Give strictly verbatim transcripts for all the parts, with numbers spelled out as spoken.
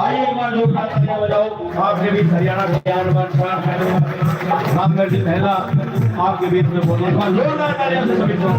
आइए, एक बार जोरदार तालियां बजाओ। आपके बीच हरियाणा के ज्ञानवान शान रामगढ़ जी पहला आपके बीच में बोलने का जोरदार तालियां से सभी को।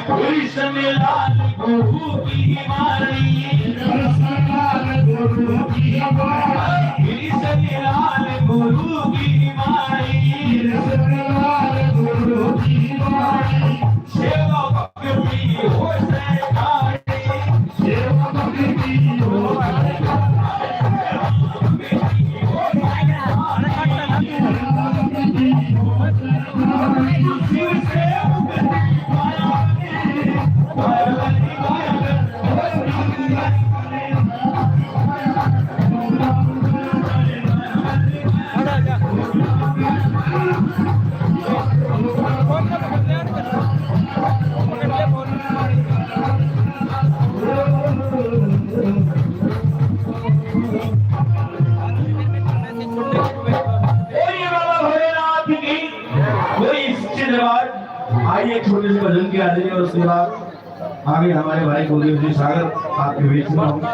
कृष्ण लाल गुरु की वाणी। कृष्ण लाल गुरु की वाणी। कृष्ण लाल गुरु की वाणी। कृष्ण लाल गुरु की वाणी। सेवा भक्ति हो सकाई। सेवा भक्ति हो सकाई। बोलिए बाबा भोलेनाथ की। कोई इसके बाद आइए, छोटे से भजन के आ जाइए और उसके बाद आगे हमारे भाई कुलदीप जी सागर आपके बीच में होंगे।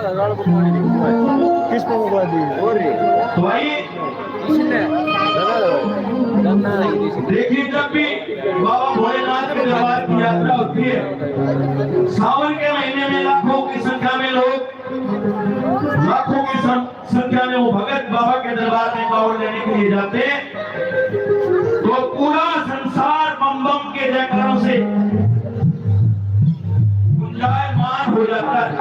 किसको बुला दिए? तो आइए, देखिए, जब भी बाबा भोलेनाथ के दरबार की यात्रा होती है, सावन के महीने में लाखों की संख्या में लोग, लाखों की सं-, संख्या में वो भगत बाबा के दरबार में कांवड़ लेने के लिए जाते हैं, तो पूरा संसार बम बम के जयकारों से गुंजायमान हो जाता है।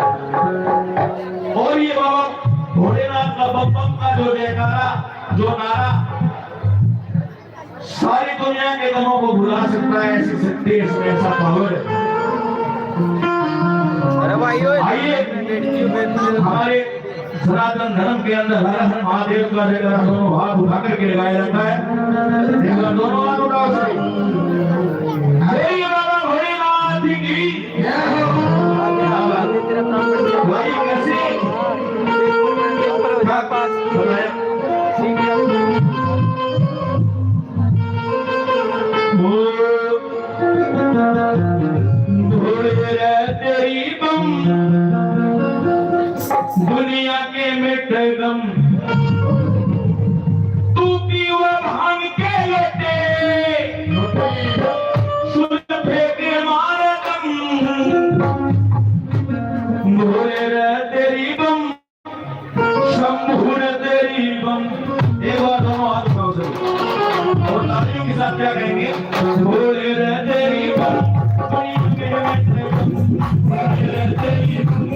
और ये बाबा भोलेनाथ का बम बम का जो जयकारा, जो नारा, सारी दुनिया के गमों को भुला सकता है। ऐसी शक्ति है इसमें, ऐसा पावर है। अरे भाई, ओए। आइए, हमारे सनातन धर्म के अंदर हर हर महादेव का जयकारा दोनों हाथ उठा करके लगाया जाता है। एक बार दोनों हाथ उठाओ सभी। बोलिए बाबा भोलेनाथ की। भाई कैसे? भोले रे तेरी दुनिया के मिटे गम, तू पीवा भांग के लोटे, सुल्फे के मारे दम, भोले रे तेरी बम, शंभू रे तेरी बम। एक बार दोनों हाथ उठाओ से। और तालियों के साथ क्या कहेंगे? भोले रे तेरी बम, बड़ी के मिटे गम, भोले रे तेरी बम।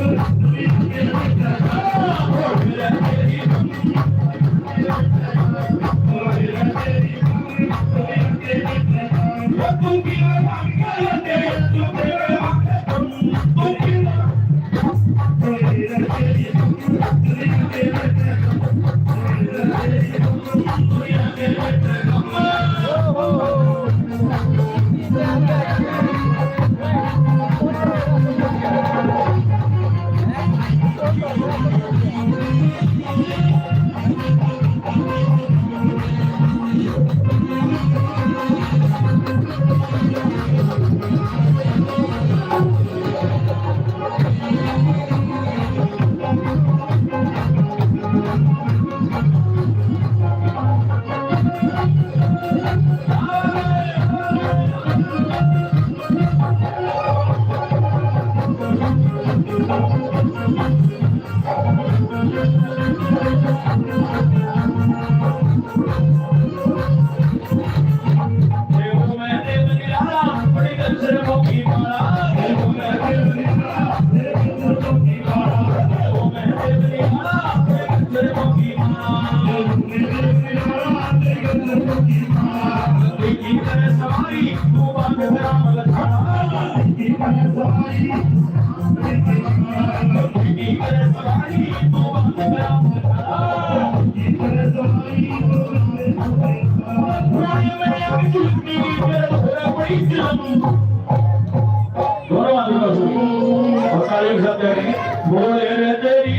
दोनों हाथ उठाओ। और तालियों के साथ करेंगे। बोले रे तेरी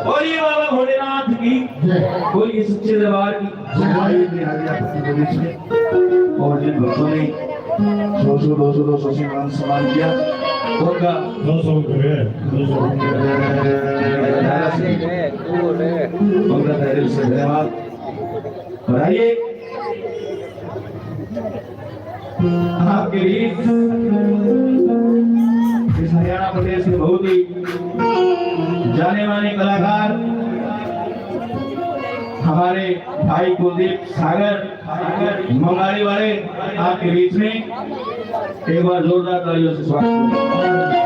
बोलिए बाबा भोलेनाथ की, जय। बोलिए सच्चे दरबार की। जय। भाई ने आ गया पति बोली से। और जिन भक्तों ने सौ सौ, दो सौ, दो सौ से मान सम्मान किया, उनका दो सौ रुपये, दो सौ रुपये। उनका तहे दिल से धन्यवाद। और आइए, आपके बीच इस हरियाणा प्रदेश के बहुत ही जाने माने कलाकार हमारे भाई कुलदीप सागर मंगाली वाले आपके बीच में एक बार जोरदार तालियों से स्वागत करें।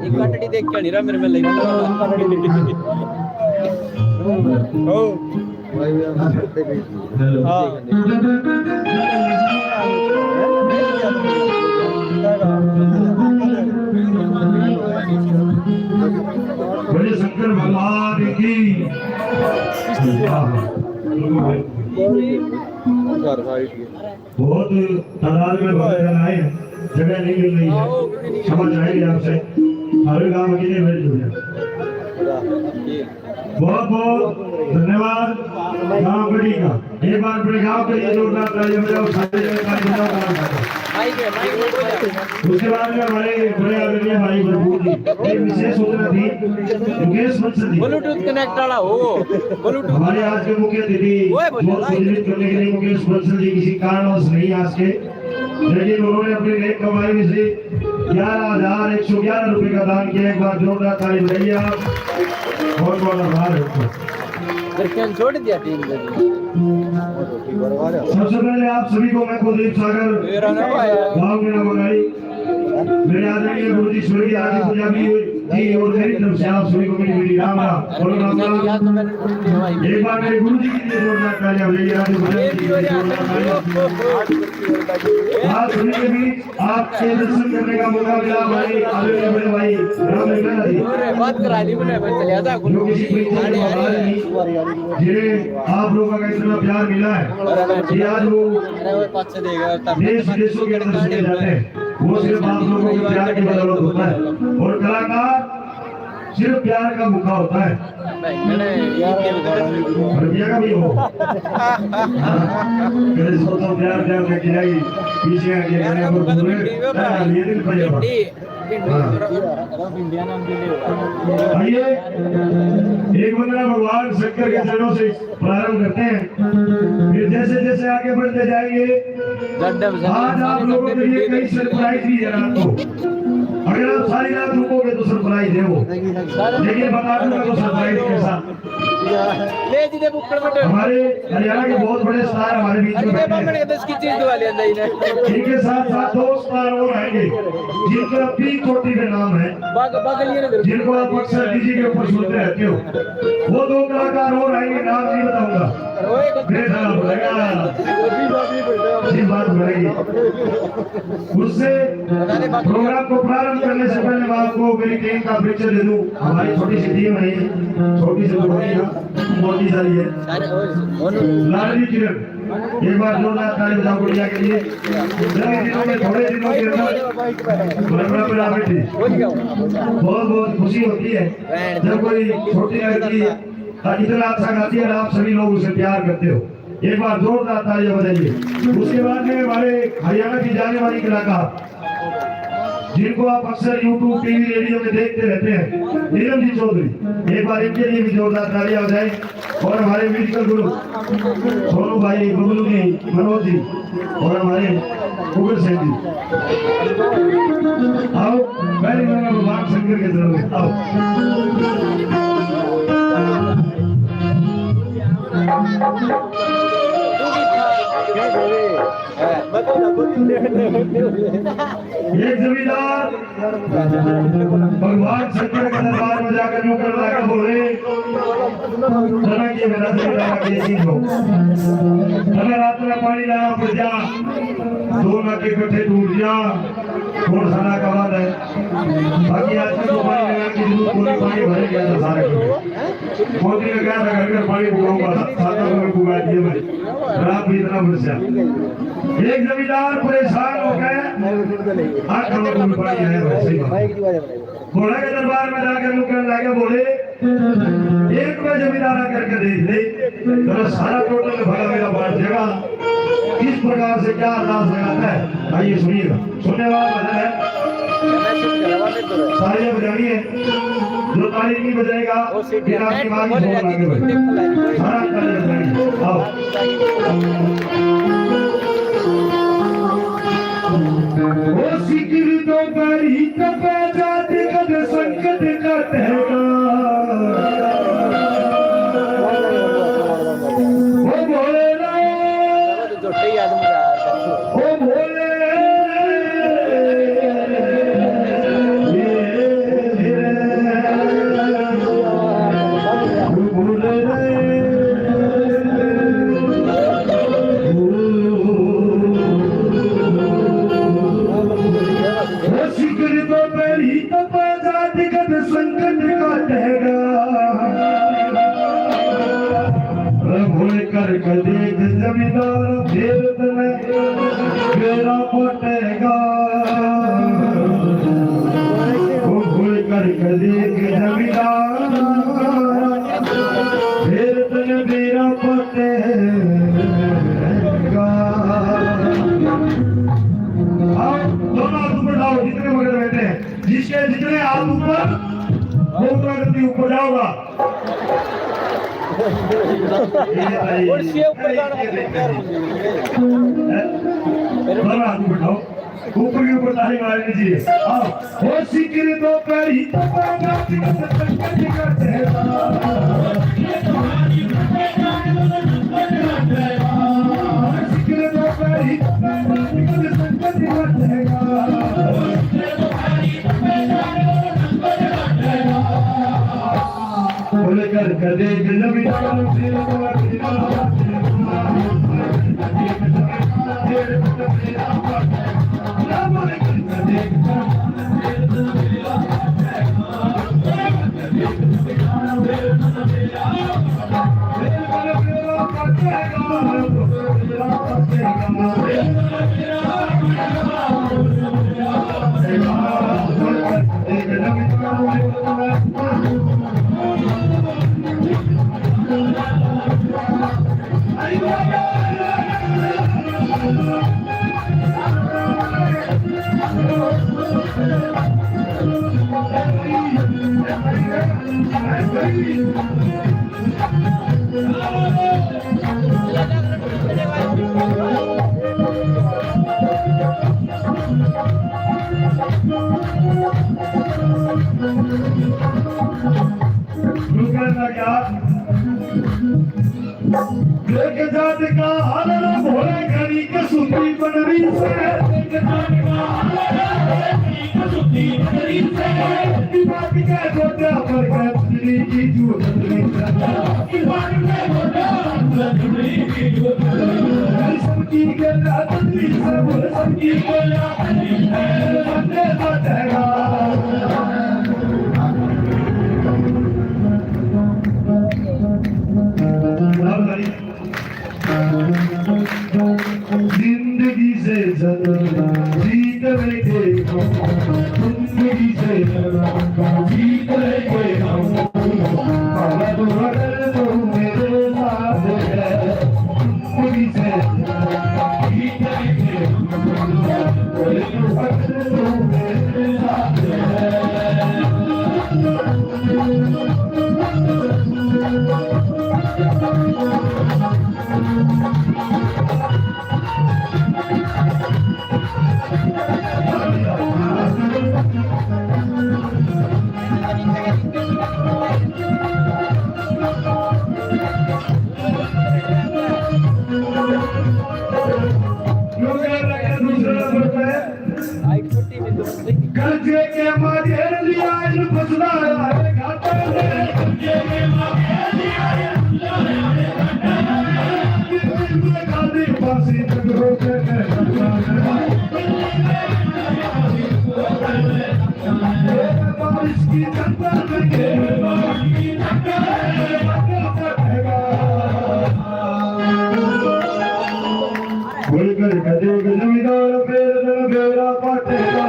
एक कटड़ी देख के नहीं रहा मेरे में, लेकिन ओ। हेलो। हाँ। बोले शंकर भगवान की। बहुत तादाद में भक्तजन आए हैं, जगह नहीं मिल रही है, क्षमा चाहेंगे आपसे। हर गांव के लिए भेज दो। बहुत बहुत धन्यवाद गांव कड़ी का। एक बार पूरे गांव के लिए जोरदार तालियां बजाओ, सारे जगह ताली बजाओ, ताली बजाओ। उसके बाद में हमारे बड़े आदरणीय भाई भरपूर जी, एक विशेष सूचना थी, मुकेश बंसल जी। ब्लूटूथ कनेक्ट वाला हो, ब्लूटूथ। हमारे आज के मुख्य अतिथि ओए, बोल। बहुत सम्मानित करने के लिए मुकेश बंसल जी किसी कारणवश नहीं आज के, लेकिन उन्होंने अपनी नेक कमाई में से ग्यारह हजार एक सौ ग्यारह रुपए का दान किया। एक बार जोरदार ताली बजाइए आप। बहुत बहुत आभार है उनका। फिर खेल छोड़ दिया टीम के लिए। सबसे पहले आप सभी को मैं कुलदीप सागर, गांव मेरा बंगाली, मेरे आदरणीय गुरु जी स्वर्गीय आदि पंजाबी जी और मेरी तरफ से आप सभी को मेरी मेरी राम राम। बोलो राम राम। एक बार मेरे गुरु जी के लिए जोरदार तालियां हो जाइए, आदि पंजाबी जी के लिए जोरदार तालियां। आप सभी के बीच आपके दर्शन करने का मौका मिला हमारे आदरणीय बड़े भाई राम रंगनाथ जी, बात करा ली मैंने, मैं चले जा। जो किसी परीक्षा के बाद नहीं, जिन्हें आप लोगों का इतना प्यार मिला है कि आज वो अरे वो पाछे देगा, तब देश विदेशों के अंदर सुने जाते हैं, वो सिर्फ आप लोगों के प्यार की बदौलत होता है। और कलाकार सिर्फ प्यार का भूखा होता है। भाई, मैंने ये क्या बताया? रुपया का भी हो। हाँ। कदे सोचो प्यार, प्यार का किराई, पीछे आके मैंने वो पूरे, हाँ, ये दिन पर ये बात। हाँ। आइए, एक वंदना भगवान शंकर के चरणों से प्रारंभ करते हैं। फिर जैसे जैसे आगे बढ़ते जाएंगे, आज आप लोगों के लिए कई सरप्राइज भी है रात को। अगर आप सारी रात रुकोगे तो सरप्राइज है वो, लेकिन बता दूंगा तो सरप्राइज कैसा। ले जी, दे बुक्कड़ बटे। हमारे हरियाणा के बहुत बड़े स्टार हमारे बीच में अरे बैठे बामण हैं। के दस की चीज दिवा लिया अंदर ही ने। इनके साथ साथ दो स्टार और आएंगे जिनका पी चोटी पे नाम है, बाग-, बागलिए ने दे। जिनको आप अक्सर डीजे के ऊपर सुनते रहते हो। वो दो कलाकार और आएंगे, नाम नहीं बताऊंगा। ओए, बैठना पड़ेगा। जी, बात बढ़ेगी। उससे प्रोग्राम को प्रारंभ करने से पहले मैं आपको मेरी टीम का परिचय दे दूं। हमारी छोटी सी टीम है, छोटी सी टुकड़ी है, मोटी सारी है। लाडली किरण, एक बार जोरदार ताली बजाओ गुड़िया के लिए। जल्दी दिनों में, थोड़े दिनों के अंदर बड़ा बड़ा बैठी। बहुत बहुत खुशी होती है जब कोई छोटी लड़की इतना अच्छा गाती है और आप सभी लोग उसे प्यार करते हो। एक बार जोरदार तालियां बजाइए। उसके बाद में हमारे हरियाणा की जाने वाली कलाकार, जिनको आप अक्सर YouTube, टीवी, रेडियो में देखते रहते हैं, नीलम जी चौधरी, एक बार इनके लिए भी जोरदार तालियां बजाएं। और हमारे म्यूजिकल गुरु सोनू भाई, बबलू जी, मनोज जी और हमारे उग्र सेन जी, आओ, पहले मैं भगवान शंकर के चरण में, आओ। एक जमींदार भगवान शंकर के दरबार में जाकर यूं कहने लगा, बोले, जना के मेरा जमींदार के चीज हो। जना रात में पानी लाया, पड़ जा, दो नाके इकट्ठे टूट जा, कौन सा नाका बंद है? बाकी आज का तो पानी लेने की जरूरत कोनी, पानी भर गया था सारे को। मोदी ने कहा था, घर घर पानी पुगाऊंगा, सातों में पुगा दिए भाई। रात भी इतना बरसा। एक जमींदार परेशान हो गए, आंख में कोई पानी आया भाई, सही बात। घोड़ा के दरबार में जाकर यूं कहने लगे, बोले, एक बार जमींदारा करके देख ले, तेरा सारा टोटल भला मेरा बांट देगा। किस प्रकार से क्या अंदाज लगाता है, आइए सुनिएगा। सुनने वाला भजन है, तालियां बजानी है, जो ताली नहीं बजाएगा, बिना दिमाग ही फोन लागे भाई। सारा ताली बजानी है, आओ। ओ सिखर तो बड़ी तपे जात कद संकट कटेगा। ओ भोलेनाथ, ओ भोले। सिखर तो बड़ी तपे जात कद संकट कटेगा। प्रभु करके देख जमींदार, फिर तने जितने हाथ ऊपर, वो उतना जल्दी ऊपर जाओगा। ये भाई, और ये ऊपर जाना ये देखो। हैं? दोनों हाथ ऊपर उठाओ, ऊपर के ऊपर ताली मार दीजिए। आओ। ओ सिखर दो पैरी तो पैरा टिकट संगत का चेहरा। सिखर दो पैरी तो पैरा टिकट संगत का चेहरा। बोले कर कदे जन्म देख जात का हाल ना भोले घड़ी के सुती बनरी से। देख जात का हाल ना भोले घड़ी के सुती बनरी से। बात के गोटा पर के बिजली की जूठरी से। बात के गोटा पर के बिजली की जूठरी से। सबकी गला बदली से, बोल सबकी गला बदली से। बंदे बंदेगा। जिंदगी से जंग जीत लेंगे हम, जिंदगी से जंग जीत लेंगे हम। पहला तो अगर तू मेरे साथ है, जिंदगी से जंग जीत लेंगे हम। पहला तो अगर तू मेरे साथ है। दूसरा नंबर पे कर्जे के मारे लिया इन फसला है घाटे में। कर्जे के मारे लिया इन फसला है घाटे में। दिल में खाली फांसी तक रोके हैं। बारिश की टक्कर में, बारिश की टक्कर में, कोई कर कदे जमींदार मेरे दिल मेरा पाटेगा।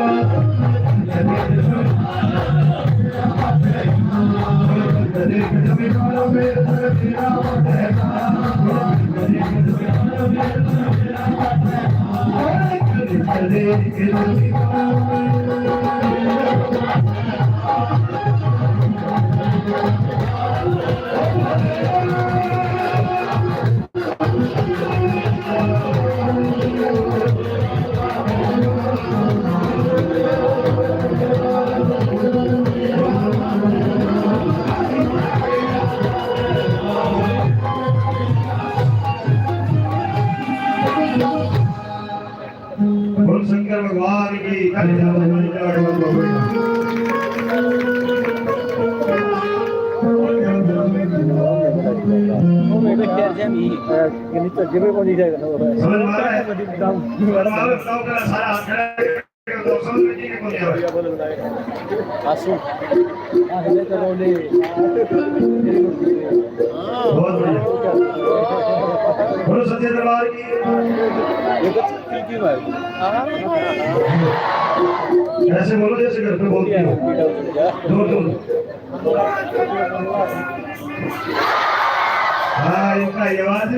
बोल शंकर भगवान की। समझ में आ रहा है? सारा हाथ खड़ा। आंसू। बहुत बढ़िया। बोलो सच्चे दरबार की। ऐसे बोलो जैसे घर पे बोलते हो। जोर, जोर। हाँ, इतना ही आवाज।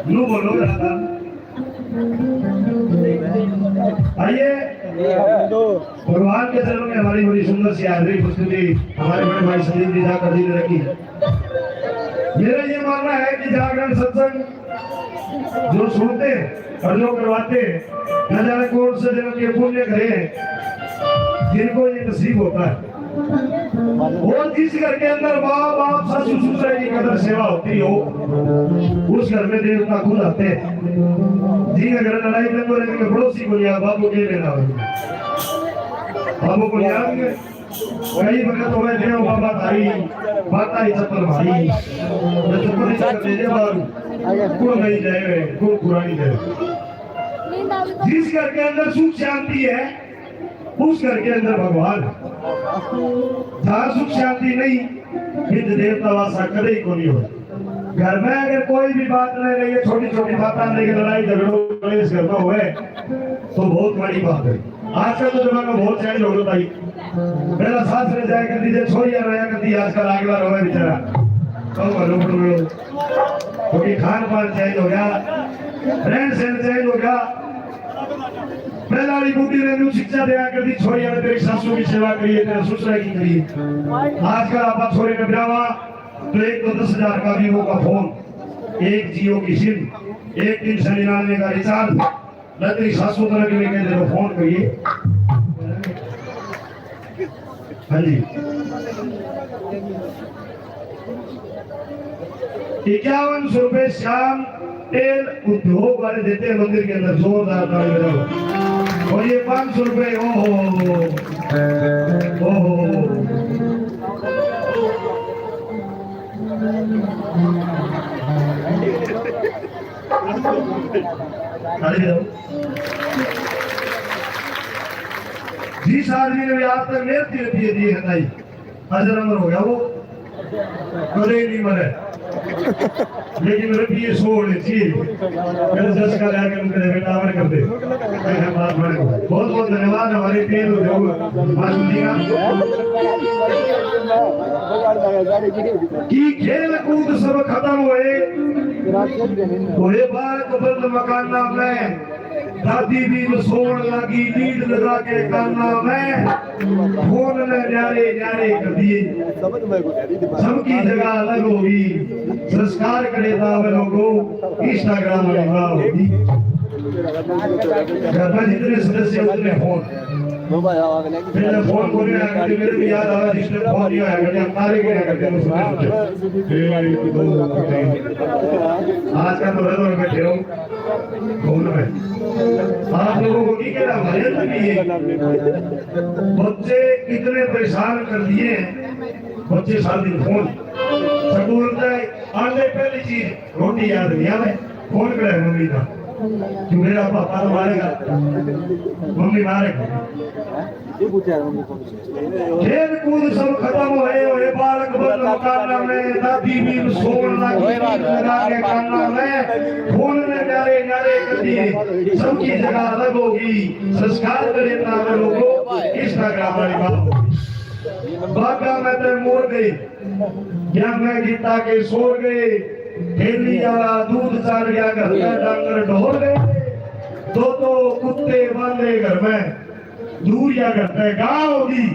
यूं बोलो जरा। आइए, भगवान के चरणों में हमारी बड़ी सुंदर सी हाजिरी प्रस्तुति हमारे बड़े भाई संदीप जी ठाकर जी ने रखी है। मेरा ये मानना है कि जागरण सत्संग जो सुनते हैं और जो करवाते हैं, न जाने कौन से जन्म के पुण्य करे हैं, जिनको ये नसीब होता है। और जिस घर के अंदर माँ बाप सासू ससुर की कदर सेवा होती हो, उस घर में देवता खुद आते हैं। जी, अगर लड़ाई में बोले कि पड़ोसी को लिया, बाबू के लेना हो, बाबू को लिया। कई बखत तो मैं देव बाबा थारी माता ही चप्पल मारी, मैं चप्पल ही चप्पल दे दे बारू, कुण नहीं जाए, कुण पुरानी जाए। जिस घर के अंदर सुख शांति है, उस घर के अंदर भगवान है। जहाँ सुख शांति नहीं, विध देवता वासा कदे ही कोनी हो। घर में अगर कोई भी बात नहीं रही है, छोटी छोटी बातें लेके लड़ाई झगड़ो कलेश घर में हुए, तो बहुत बड़ी बात है। आजकल तो जमाना बहुत चेंज हो गया भाई। पहला सासरे जाया करती थी, छोरियां रहा करती, आजकल अगला रोवे बेचारा। कब भलो पड़ गयो, क्योंकि खान पान चेंज हो गया, रहन सहन चेंज हो गया। पहला वाली बूढ़ी ने न्यू शिक्षा दिया करती, छोरियां ने तेरी सासू की सेवा करी है, तेरे ससुरा की करी है। आजकल आप छोरे ने ब्यावा तो एक तो दस हजार का Vivo का फोन, एक Jio की सिम, एक तीन सौ निन्यानवे का रिचार्ज, न तेरी सासू तरह के लेके देखो फोन करिए। हाँ जी, इक्यावन सौ रुपए श्याम तेल उद्योग वाले देते हैं मंदिर के अंदर, जोरदार ताली बजाओ। और ये पाँच सौ रुपए, ओहो, ओहो। ताली बजाओ। जिस आदमी ने भी आज तक मेहनती रुपये दिए हैं ताई, अजर अमर हो गया वो, कदे ही नहीं मरे। लेकिन रुपये सौ होने चाहिए। मेरे जस का जाकर उनके बेटा अमर कर दे। मैं बात माने। बहुत बहुत धन्यवाद हमारे तेल उद्योग मास्टर जी का। कि खेल कूद सब खत्म हुए, हुए बालक बंद मकाना में। दादी भी सोण लागी लीड लगा के काना में, फोन ने न्यारे न्यारे कर दिए। सबकी जगह अलग होगी, संस्कार करे तावे लोगो, Instagram वाली माँ होगी। घर में जितने सदस्य उतने फोन। पहले फोन को नहीं आया, मेरे भी याद आया, जिसने फोन नहीं आया, हम तारे के आया करते हैं, उसमें सोचे। आज का तो रह बैठे हो। कौन है? आप लोगों को नहीं कहना, हमारे अंदर भी है। बच्चे इतने परेशान कर दिए हैं, बच्चे सारा दिन फोन। स्कूल से आने पहली चीज रोटी याद नहीं आवे, फोन करे मम्मी का, क्यों मेरा पापा तो मारेगा, मम्मी मारेगा। खेल कूद सब खत्म होए, होए बालक बंद मकाना में, दादी भी सोण लागी, लगा के काना में, फोन ने न्यारे न्यारे कर दिए, सबकी जगह अलग होगी, संस्कार करे तावे लोगो, Instagram वाली बात होगी। बागा में ते मोर गए, या मैं गीता के सोर गए, थैली वाला दूध चार गया, घर में डांगर ढोर गए, दो दो कुत्ते बांधे घर में, दूर या घर पे गाँव होगी,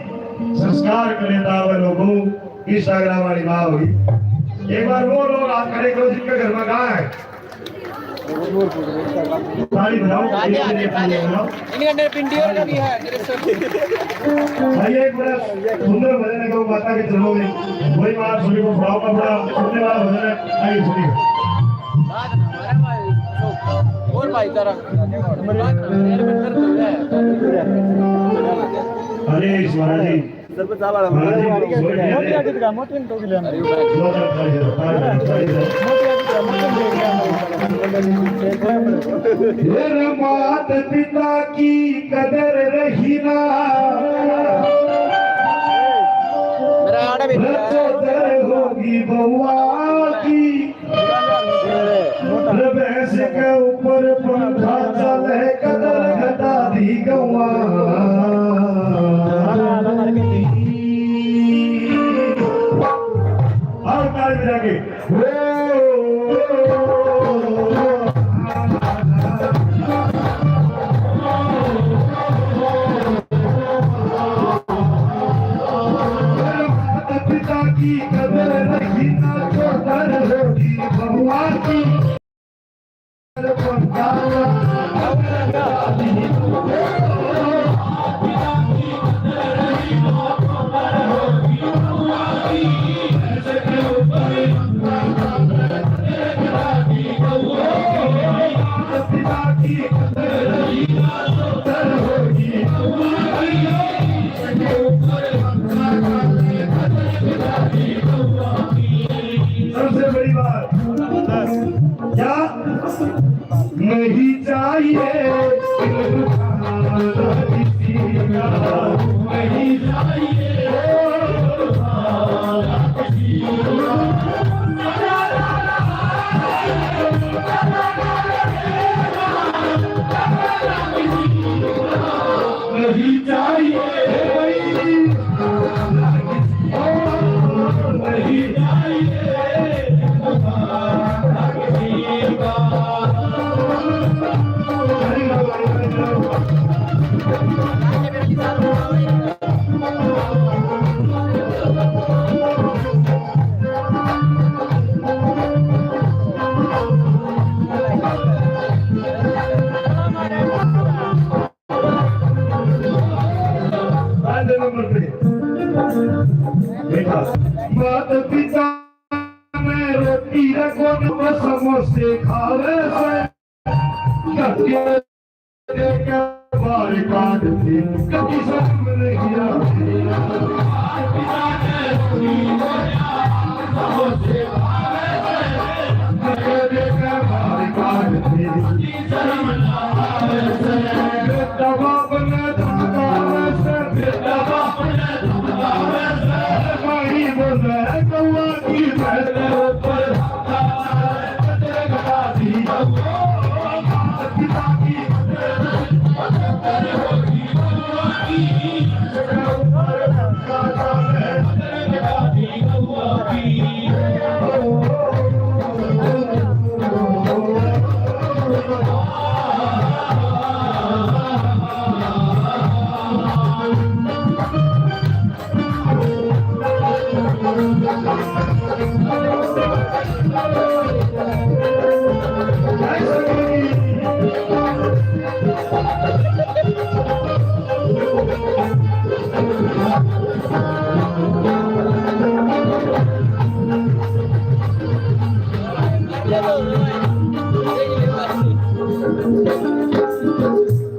संस्कार करे तावे लोगो, Instagram वाली माँ होगी। एक बार वो लोग हाथ खड़े करो जिनके घर में गाय है। ताली बजाओ। इनके अंदर पिंडी और भी है। आइए, एक बड़ा सुंदर भजन है, गौ माता के चरणों में। वही माँ सभी को सुनाओ का बड़ा सुनने वाला भजन है। आइए सुनिए। और भाई तारा। अरे ईश्वर जी। मेरे मात पिता की कदर रही ना, मेरा आड़ा भी कदर होगी बउआ की। भैंस के ऊपर पंखा चले, कदर घटा दी गवा। और ताली बजा के। ओ, ओ, ओ, ओ। सबसे बड़ी बात, क्या नहीं चाहिए? नहीं चाहिए। नहीं चाहिए भाई, नहीं चाहिए। पहले नंबर पे बेटा, माता पिता ने रोटी रखो न समोसे खावे से, घर के बाहर काट दी, कभी शर्म नहीं आती।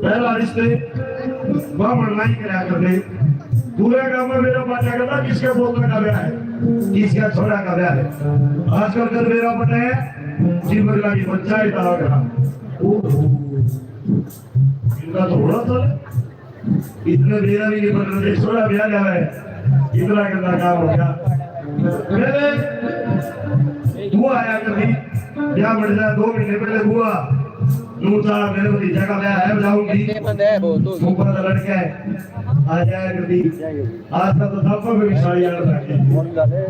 पहला रिश्ते बामण नहीं कराया करते। पूरे गांव में मेरा पाटा करता, किसके पोता का ब्याह है, किसका छोरा का ब्याह है। आजकल कर मेरा पटा है, जी बगला की बच्चा ही तारा करा। इनका तो होना था, इतने मेरा भी नहीं पटना, छोरा ब्याह जावे, इतना गंदा काम हो गया। पहले बुआ आया करती, ब्याह बढ़ जाए, दो महीने पहले बुआ, नू चार मेरे भतीजा का ब्याह है, जाऊंगी। ऊपर का लड़का है, आ जाया करती। आज का तो सब पे भी साड़ी आना था।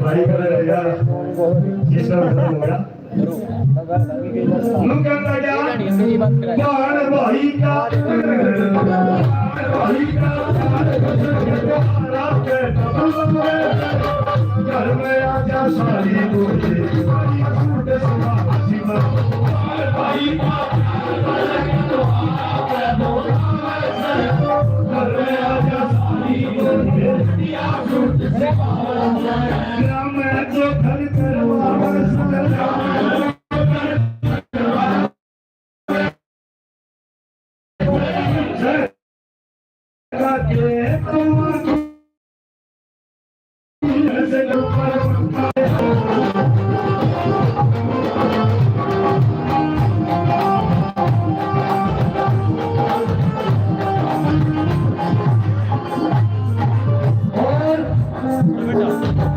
भाई का लड़का, सिस्टर खत्म हो गया। नुकता क्या? बाण भाई का, बाण भाई का, घर में आजा साली बोले, सूट सलवार सिवा। बाण भाई का, घर में आजा साली बोले, सूट सलवार। मैं तो घर करवा और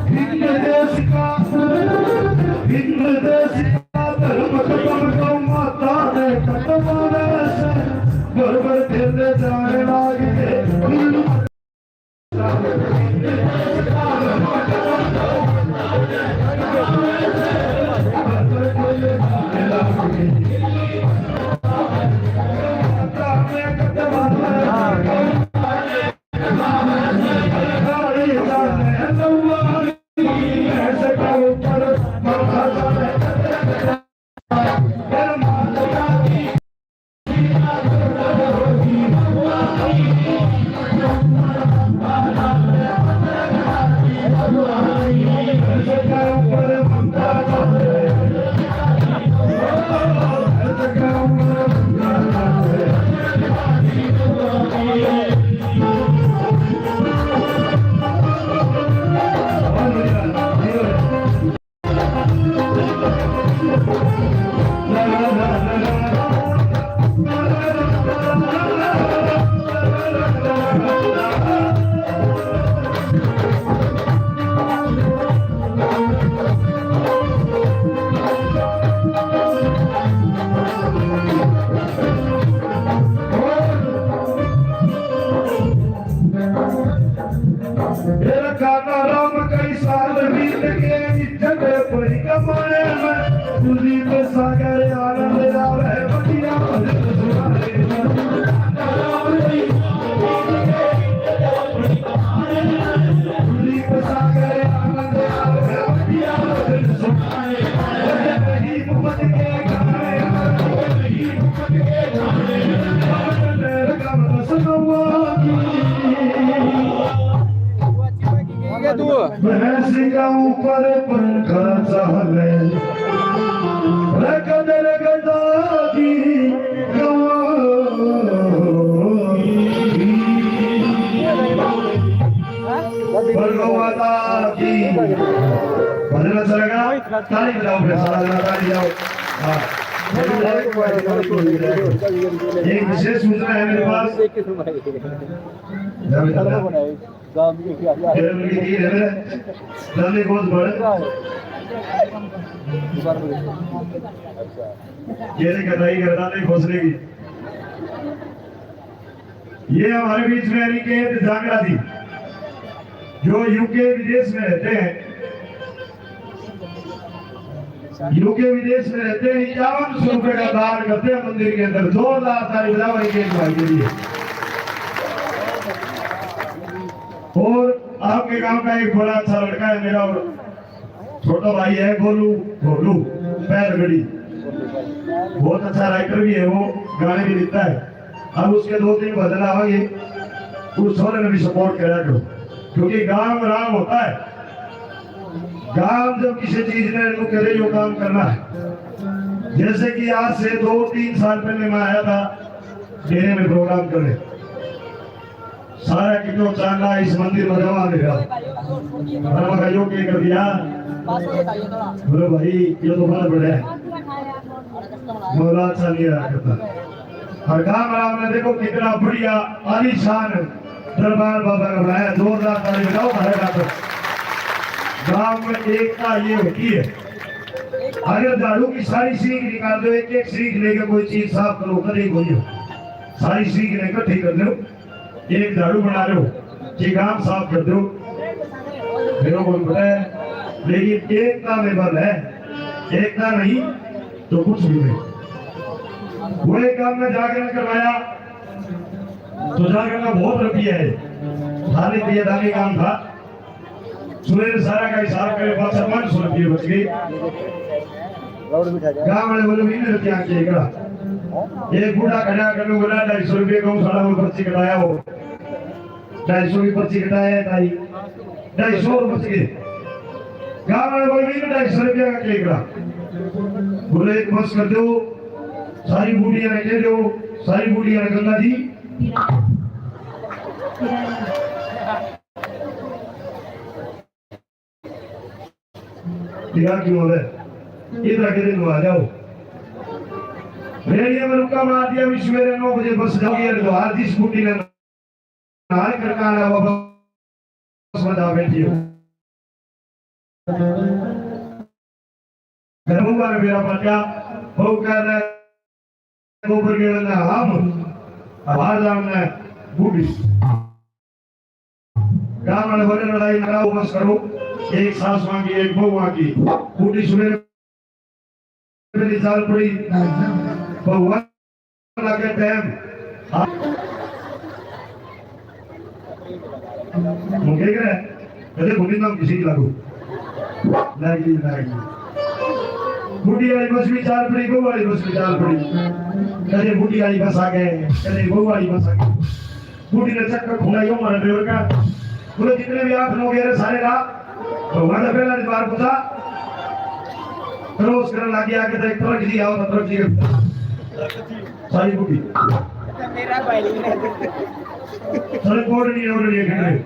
हिंद देश का, हिंद देश का धर्म खत्म, गौ माता ने खत्म, घर भर खेले जाने लाग गए। मेरा काना राम कई साल बीत के इज्जत पड़ी कमाने में, कुलदीप सागर आनंद आवे बढ़िया भजन सुनाने में। कुलदीप सागर आनंद आवे बढ़िया भजन सुनाने में। आगे तू। भैंस का ऊपर पंखा चाले, रगद रगदा की गवा। भगवता की। भजन अच्छा लगा, ताली बजाओ, फिर सारा ताली बजाओ। हाँ। एक विशेष सूचना है मेरे पास। तेरे में की है मेरे? दाने बहुत बड़े। ये नहीं करता, ये करता नहीं, घोसले की। ये हमारे बीच में अनिकेत जांगड़ा जी, जो यूके विदेश में रहते हैं। यूके विदेश में रहते हैं, इक्यावन सौ रुपए का दान करते हैं मंदिर के अंदर। जोरदार ताली बजाओ अनिकेत भाई के लिए। और आपके गांव का एक बड़ा अच्छा लड़का है मेरा, और छोटा भाई है गोलू, गोलू पैरगढ़ी, बहुत अच्छा राइटर भी है, वो गाने भी लिखता है। अब उसके दो तीन भजन आवेंगे, उस छोरे ने भी सपोर्ट करा करो, क्योंकि गांव राम होता है। गांव जब किसी चीज ने इनको करे जो काम करना है, जैसे कि आज से दो तीन साल पहले मैं आया था डेरे में प्रोग्राम करने, सारा कितो चांदा इस मंदिर में जमा दे रहा। मैंने कहा, यो क्या कर दिया? बोले, भाई, ये तो बड़ा बड़ा है, मौला अच्छा नहीं रहा करता। और काम राम ने देखो कितना बढ़िया आलीशान दरबार बाबा का बनाया। जोरदार ताली बजाओ, भरे का तो। गांव में एकता ये होती है। अगर झाड़ू की सारी सींग निकाल दो, एक एक सींग लेके कोई चीज साफ करो, कदे कोई हो, सारी सींग ने इकट्ठी कर दो, एक झाड़ू बना लो, कि गांव साफ कर दो, मेरे को पता है। लेकिन एकता में बल है, एकता नहीं तो कुछ भी नहीं। वो एक गांव में जागरण करवाया, तो जागरण का बहुत रुपया है, खाली पिया दानी काम था। सुरेंद्र सारा का हिसाब करे, पाछा पाँच सौ रुपये बच गए। गांव वाले बोले, "वीह रुपया के एकड़ा।" एक बूढ़ा खड़ा कर बोला, "ढाई सौ रुपये का साला वो पर्ची कटाया हो, ढाई सौ की पर्ची कटाया है ताई, ढाई सौ रुपये बच गए।" गांव वाले बोले, "वीह, ढाई सौ रुपया का एकड़ा।" बोले, "एक बस कर दो, सारी बूढ़िया ने कह दो, सारी बूढ़िया ने गंगा जी।" तेरा क्यों है? इधर के दिन आ जाओ। रेडियो में रुका मार दिया, भी सवेरे नौ बजे बस जाओगी, और जो आज इस बूटी ने नाल करकाना वापस बता बैठी हो। घर में मेरा बच्चा, बहू कह रहा है, गोबर के अंदर हम, बाहर जाओ ने बूढ़ी। गांव वाले बोले, "लड़ाई ना करो, बस करो, एक सास मांगी, एक बहू मांगी।" बूढ़ी सवेरे मेरी चाल पड़ी, बहुआ लगे टाइम। मुंगे करे, कदे भूमि नाम किसी की लागू। लागी, लागी। बूढ़ी वाली बस भी चाल पड़ी, बहू वाली बस भी चाल पड़ी। कदे बूढ़ी वाली बस आ गए, कदे बहू वाली बस आ गई। बूढ़ी ने चक्कर घुमाई, यो मारा ड्राइवर का। बोले, "जितने भी आठ नौ गेरे सारे ला।" भगवान ने पहला बार पूछा, क्रॉस करने लग गया कि देख, ट्रक जी आओ, तो ट्रक जी। सारी बूढ़ी। मेरा भाई। सारे कोड नहीं है, उन्होंने ये खड़े।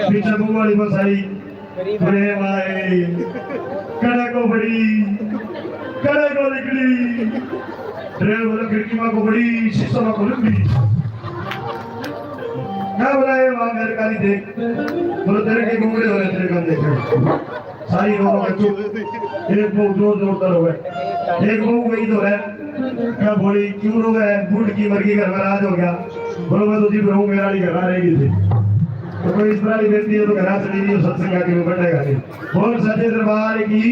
पीछे बहू वाली बस आई। अरे भाई, कड़े को बड़ी, कड़े को निकली। ट्रेन बोला, खिड़की माँ को बड़ी, शीशा माँ को लंबी। क्या बोला ये माँ मेरे काली देख? बोलो, तेरे के घूंगड़े हो रहे, तेरे कान देख रहे। सारी रो रो के चुप। एक बहू जोर जोर कर रोवे। एक बहू गई तो है। क्या बोली, क्यों रोवे? बूढ़ की मर गई, घर में राज हो गया। बोलो, मैं तो जी रहूँ, मेरा ही घर आ रहेगी थी। तो कोई इस तरह की बेटी है तो घर आ चली गई, सत्संग आके वो बैठेगा नहीं। बोल सच्चे दरबार की,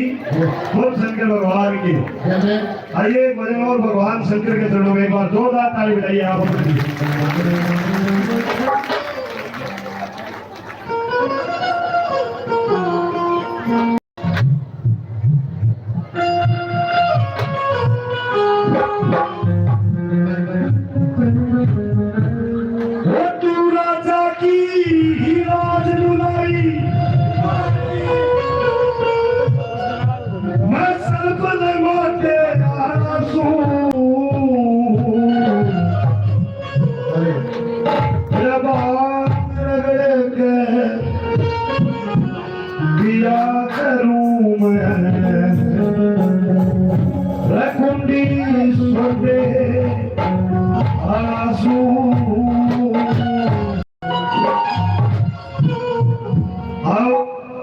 बोल शंकर भगवान की। आइए, एक भजन और भगवान शंकर के चरणों में एक बार जोरदार ताली बजाइए आप। ओ तू राजा की ही राज दुलारी, मैं सलबन माते आसू। जबान रगड़ के दिया करूं मैं रकुंडी सोते आंसू। आओ,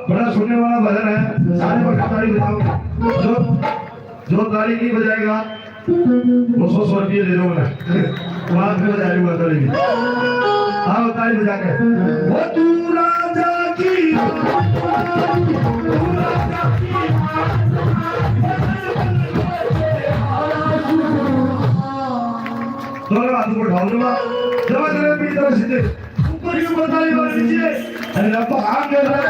बड़ा सुनने वाला भजन है, सारे बड़ा ताली बजाओ। जो, जो ताली नहीं बजाएगा, वो सौ, सौ रुपये दे दो ना। बाद में बजा लूंगा ताली भी। आओ, ताली बजा के। वो तू राजा की, तू राजा की। दोनों हाथ ऊपर उठाओ, जमा, जमा करे पीछे तरफ सीधे। ऊपर के ऊपर ताली मार दीजिए। अरे रब्बा, आगे रब्बा।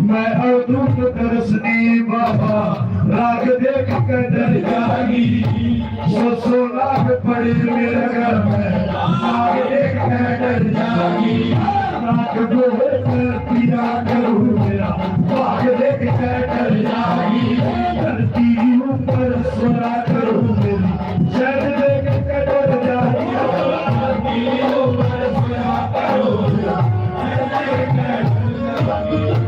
मैं अवधूत दर्शनी बाबा, राग देख के डर जागी। सौ सौ लाख पड़े मेरे घर में, राग देख के डर जागी। राग गोहर पर पिया करूँ मेरा, राग देख के डर जागी। धरती ऊपर सोया करूँ मेरी, जग देख के डर जागी। धरती ऊपर सोया करूँ मेरा, जग देख के डर जागी।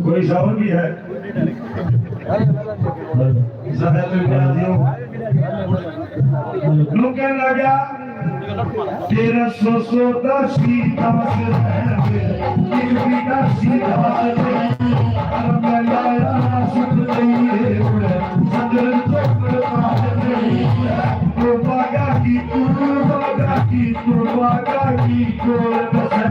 कोई साउंड भी है? ज्यादा तो प्यार दियो। लोग कहने लगा, तेरह सौ सौ दस की दस है, एक भी दस की दस है। अब मैं लाया सुख नहीं है, संदर चोपड़ बात नहीं है। तो बागा की तू, बागा की तू, बागा की कोल बसर।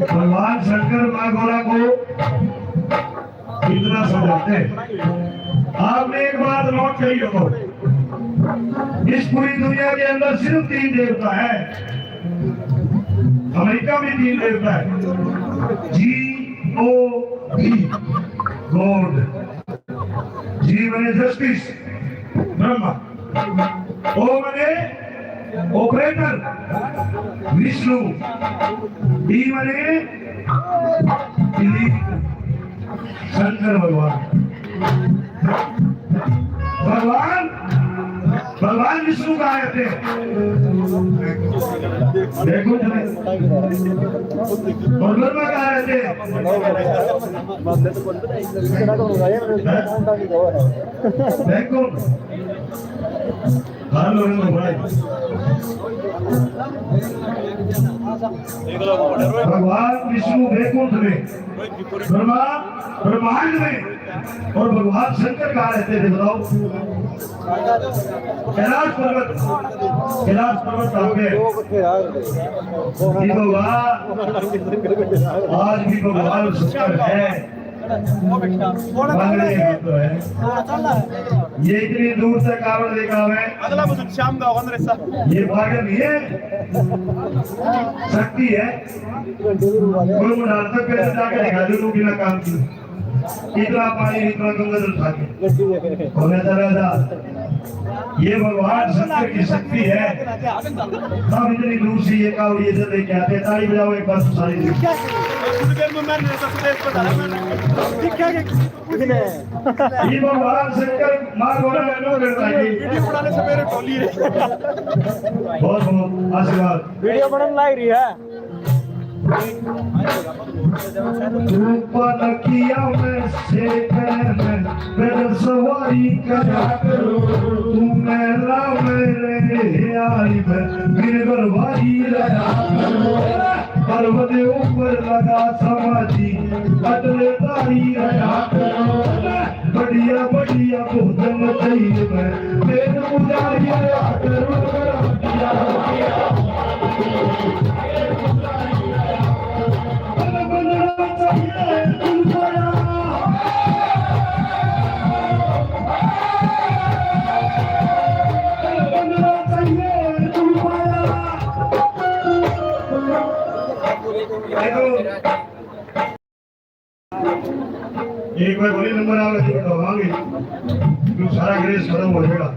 भगवान शंकर माँ गौरा को इतना समझाते हैं। आपने एक बात नोट करी हो, इस पूरी दुनिया के अंदर सिर्फ तीन देवता है, अमेरिका में तीन देवता है, जी ओ डी, गॉड। जी माने जस्टिस, ब्रह्मा। ओ माने ऑपरेटर, विष्णु। डी माने दिलीप, शंकर भगवान। भगवान, भगवान विष्णु कहाँ रहते हैं? बैकुंठ में। और ब्रह्मा कहाँ रहते हैं? बैकुंठ। हर लोगों को बोला। भगवान विष्णु बैकुंठ में, ब्रह्मा ब्रह्मांड में, और भगवान शंकर कहाँ रहते थे बताओ? कैलाश पर्वत, कैलाश पर्वत कहाँ पे है? ये तो वाह, आज भी भगवान शंकर है। मांगने की बात तो है। ये इतनी दूर से कावड़ लेकर आवे। अगला बस शाम का होगा मेरे साथ। ये पागल नहीं है, शक्ति है। कोई मुंडा तक पैसे जाके दिखा दो, बिना काम की। इतना पानी, इतना गंगा जल उठा के। और ऐसा रहता, ये भगवान शंकर की शक्ति है। तब इतनी दूर से ये कावड़िए जल लेके आते। ताली बजाओ एक बार सारी। थोड़ी देर में मैं सुदेश को डाला मैंने। ठीक है, ये भगवान शंकर माँ गौरा ने नो करता है। वीडियो बनाने से मेरे टोली रे। बहुत बहुत आशीर्वाद। वीडियो बनन लाग रही है। रूपा नकिया में से में, पैदल सवारी करा करो। तू मेरा मेरे यारी में, गिरगरवारी रहा करो। पर्वत ऊपर लगा समाधि, अटले तारी रहा करो। बढ़िया बढ़िया भोजन चाहिए मैं, पेट पुजारी रहा करो। बढ़िया बढ़िया। एक बार बड़ी नंबर आवे तो बतावांगे, तो सारा ग्रेस खत्म हो जाएगा।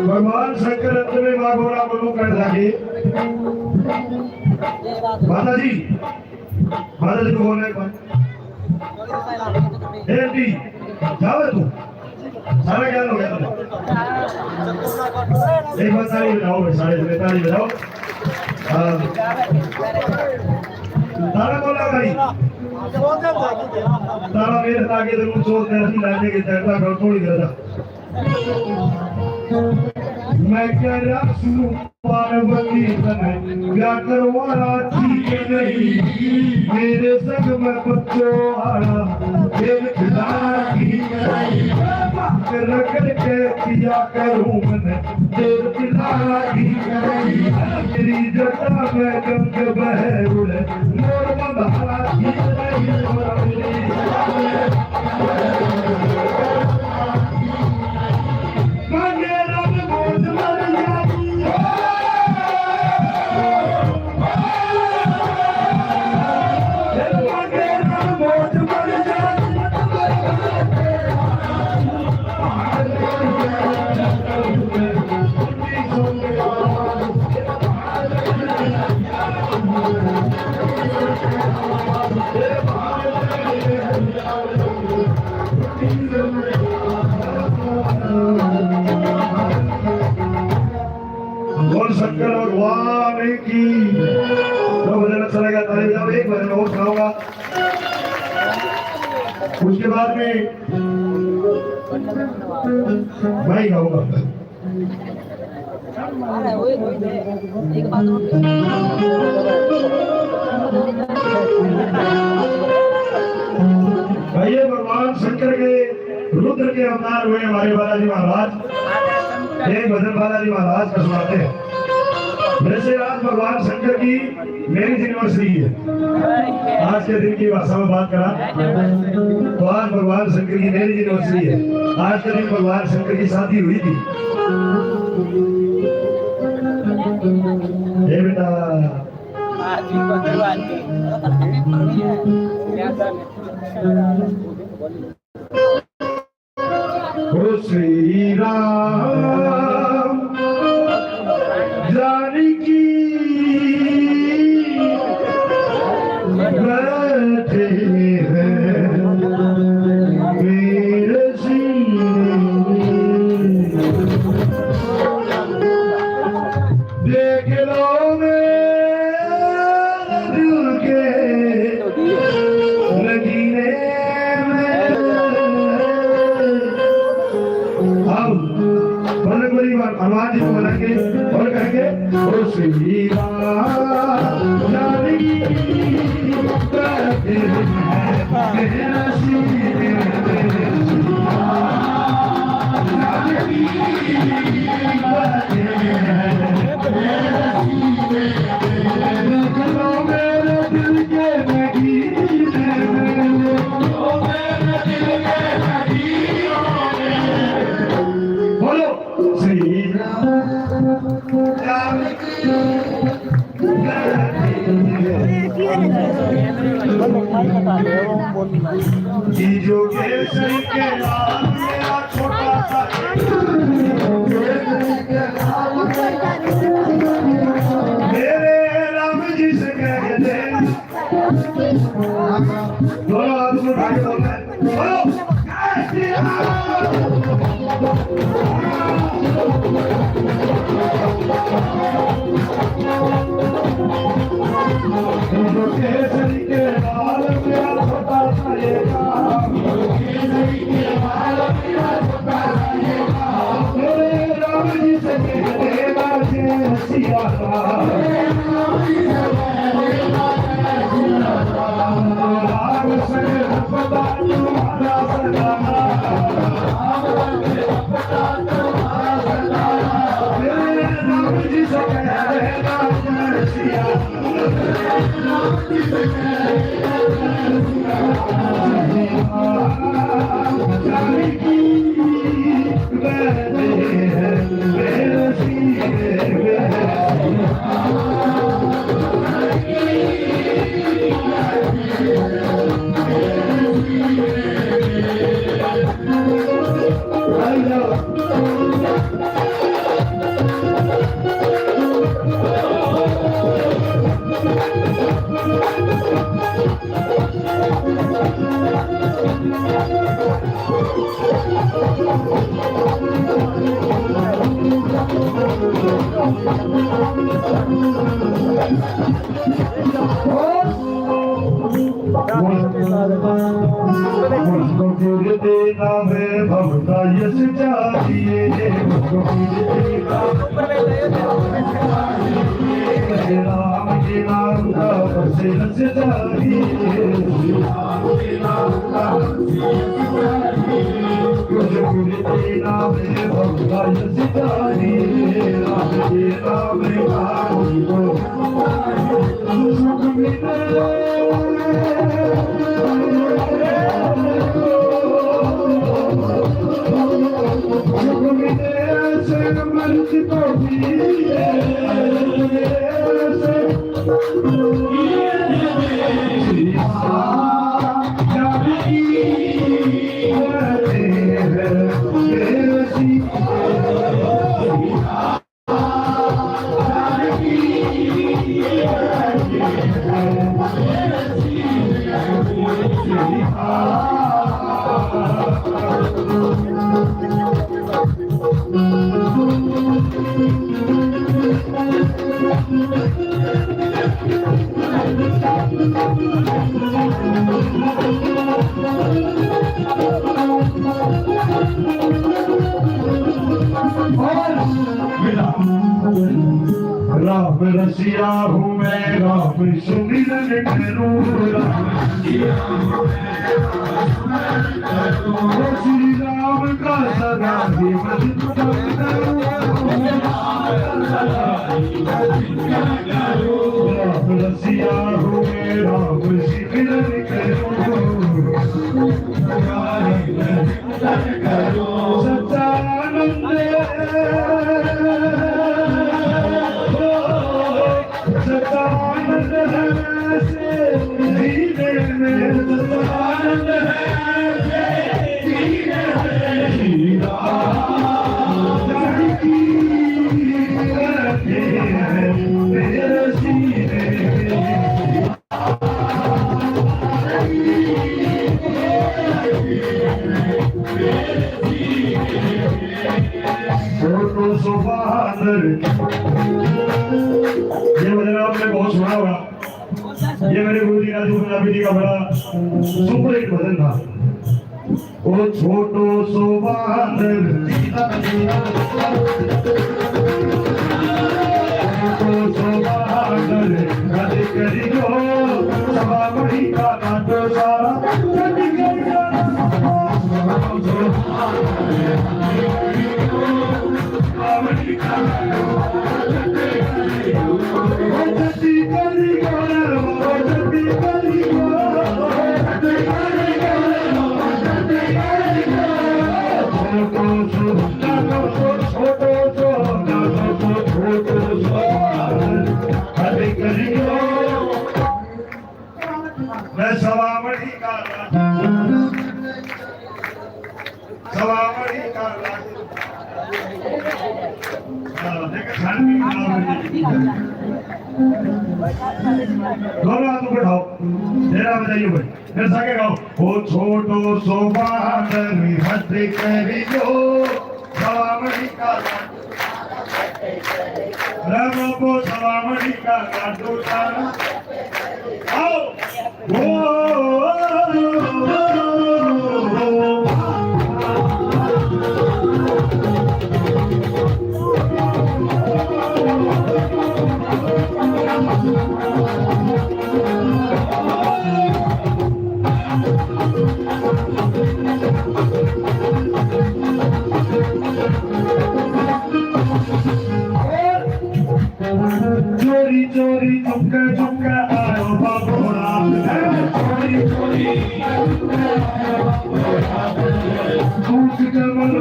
भगवान शंकर अंत में माँ गौरा को कर लागे। माता जी, माता जी को बोलने पर। ए आंटी, जाओ तू। सारा ज्ञान हो गया तुम्हें। एक बार ताली बजाओ भाई, सारे जने ताली बजाओ। हाँ। तारा बोला भाई। तारा मेरे ताके तो मुंह चोर कर रही लाने के डरता डर थोड़ी डरता। मैं कह रहा शुरू पार्वती तने ब्याह करवाना ठीक नहीं, मेरे संग में बच्चों आना, खेल खिलाना ठीक नहीं। बात रगड़ के पिया करूं मैं, खेल खिलाना ठीक नहीं। तेरी जटा में गंग बह उड़े, मोर बंधाना ठीक नहीं। बोल शंकर भगवान की। दो भजन अच्छा लगा, ताली बजाओ, एक भजन और सुनाऊंगा, उसके बाद में मैं ही गाऊंगा। भाई, ये भगवान शंकर के, रुद्र के अवतार हुए हमारे बालाजी महाराज। एक भजन बालाजी महाराज का सुनाते हैं। वैसे आज भगवान शंकर की मैरिज एनिवर्सरी है। आज के दिन की भाषा में बात करा तो आज भगवान शंकर की मैरिज एनिवर्सरी है। आज के दिन भगवान शंकर की शादी हुई थी। हे बेटा, ओ श्री राम जानकी बैठे हैं मेरे सीने में। देख लो मेरे दिल के नगीने में। आओ, बजरंगबली हनुमान जी को बनाएंगे और कहेंगे, ओ श्री राम जानकी। बोलो श्री राम। जी जोगेश्वरी के लाल मेरा छोटा सा मेरे राम जी से कह दे। दोनों हाथ उठा के बोलना है। बोलो। मुझको गिरते नाम भवता यश चाहिए, मुझको गिरते नाम राम के नाम का बस यश चाहिए। मुझको गिरते नाम भवता यश चाहिए, राम के नाम का मुझको राम रसिया हूँ मैं, राम सुमिरन करूँ। राम रसिया हूँ मैं, राम सुमिरन करूँ। श्री राम का सदा ही भजन करूँ। राम रसिया हूँ मैं, राम सुमिरन करूँ। सच्चानंद है, सच्चानंद है, जीने में सच्चानंद है, जीने में जीना। जानकी रहती है मेरे सीने में। छोटो सो बहादुर। ये भजन आपने बहुत सुना होगा। ये मेरे गुरु जी राजू पंजाबी जी का बड़ा सुपरहिट भजन था। ओ छोटो सो बहादुर, छोटो सो बहादुर, कद करियो सभा बड़ी का नाटो सारा। मैं सवामणी का राजा, सवामणी का राजा। हाँ, देख, खान पीन खराब हो गई। दोनों हाथ ऊपर उठाओ, डेरा बजाइए भाई, मेरे साथ गाओ। ओ छोटो सो बहादुर, हद करियो, सवामणी का राजा। रे बाबो, सवामणी का लाडू लाना। आओ। ओ, ओ, ओ, ओ, ओ।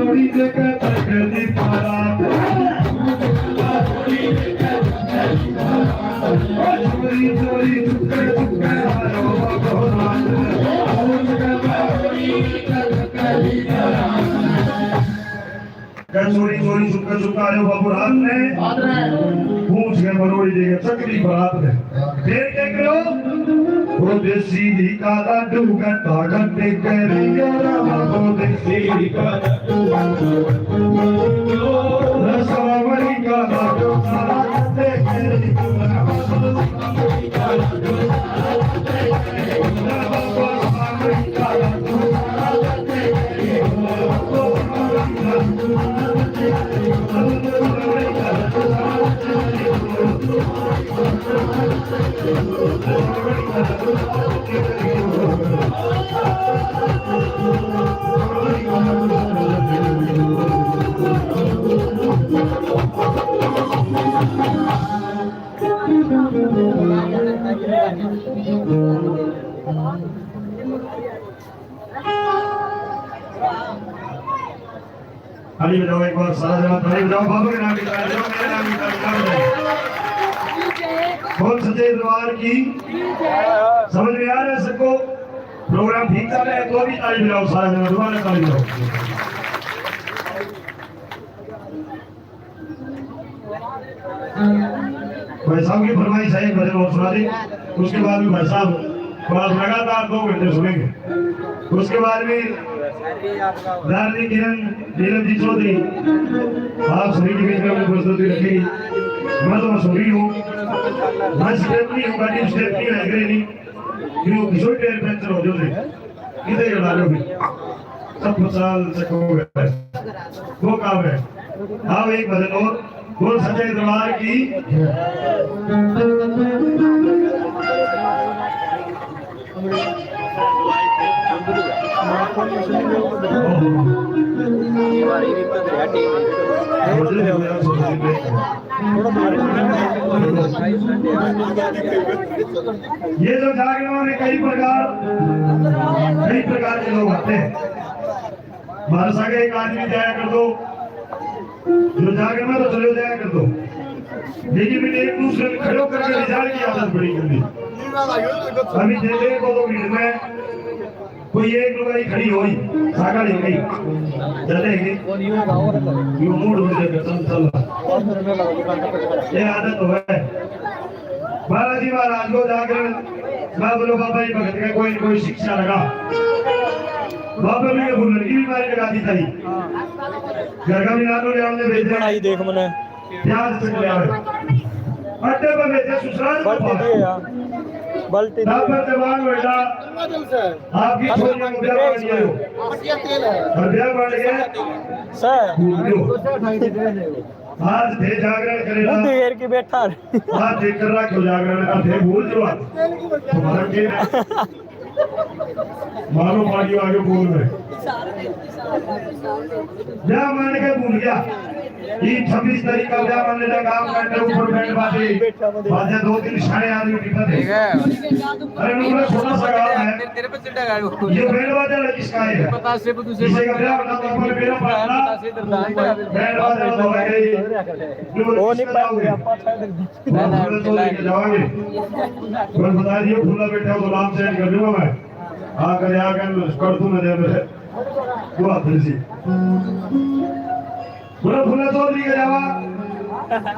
चोरी चोरी चुपके चुपके आयो बाबू रात ने। पूछ के मरोड़ी देगा चकरी बारात ने। फिर क्या करो? वो देसी घी का लाडू घंटा घंटे करेगा रामा, वो देसी घी का लाडू। रसमलाई का लाडू सारा घंटे करेगा रामा। ताली बजाओ एक बार, सारा जवान ताली बजाओ, बाबा के नाम की ताली बजाओ, मेरे नाम की ताली बजाओ। बोल सच्चे दरबार की। समझ में आ रहा है सबको? प्रोग्राम ठीक चल रहा है तो भी ताली बजाओ, सारा जवान दोबारा ताली बजाओ। भाई साहब की फरमाइश है, एक भजन और सुना दे। उसके बाद भी भाई साहब, और आप लगातार दो घंटे सुनेंगे। उसके बाद भी दार्जिलिंग किरण नीलम जी चौधरी, आप सभी के बीच में अपनी प्रस्तुति रखेंगी। मैं तो बस हो रही हूँ, मैं स्टेप नहीं हूँ, गाड़ी स्टेप नहीं है, नहीं। क्यों, किशोर टायर पंचर हो जो नहीं। इधर ही बना लो भी। सब साल से हो गया। वो काम है। आओ, एक भजन और। बोल सच्चे दरबार की। ये जो जागरण में कई प्रकार, कई प्रकार के लोग आते हैं। हमारे संग एक आदमी जाया कर दो, जो जागरण में तो चले जाया कर दो, लेकिन फिर एक दूसरे में खड़े होकर के रिजाल की आदत बड़ी गंदी। अभी थे को दो मिनट में कोई एक लुगाई खड़ी हुई, सागर ही गई, चले गए, यो मूड हो जाएगा, चल, चल। ये आदत तो है। बालाजी महाराज को जाकर मैं बोलो, बाबा जी भगत का कोई न कोई शिक्षा लगा। बाबा भी ये भूलन की बीमारी लगा दी थी। घर का भी नानू ले हमने भेज दिया। बनाई देख मने। प्याज से ले आवे। अड्डे पर भेजे ससुराल में बाल्टी दिए यार। बाल्टी दिए। पर जवान बेटा, आपकी छोरी मुद्रा बन गई हो। और ब्याह बन गया। सर। भूल गयो। आज थे जागरण करेगा। बुद्धि घेर के बैठा। आज देख कर रहा क्यों जागरण का थे भूल जो आज। तुम्हारा के मारो पार्टी आगे बोल रहे। ब्याह मान के भूल गया। ये छब्बीस तारीख का ब्याह मानने का काम करते ऊपर बैंड बाजे। बाजे दो तीन सारे आदमी बिठा दे। ठीक है। अरे नुकड़ा छोटा सा गांव है। तेरे, तेरे पे चिढ़ा गाड़ी। ये बैंड बाजा लगी इसका है। पता से दूसरे किसी का ब्याह बता दो, पर मेरा पार्टनर। पता से दर्दान। बैंड बाजा लगा के। वो नहीं पाएंगे, आप पाछा दे दो। ना, ना, फूला तो लेके जावांगे। बस बता दियो, फूला बैठा तो नाम चेंज कर दूंगा मैं। आकर, आकर कर दूं मैं, दे दे। वो आखिर सी। बोला, फूला चौधरी के अलावा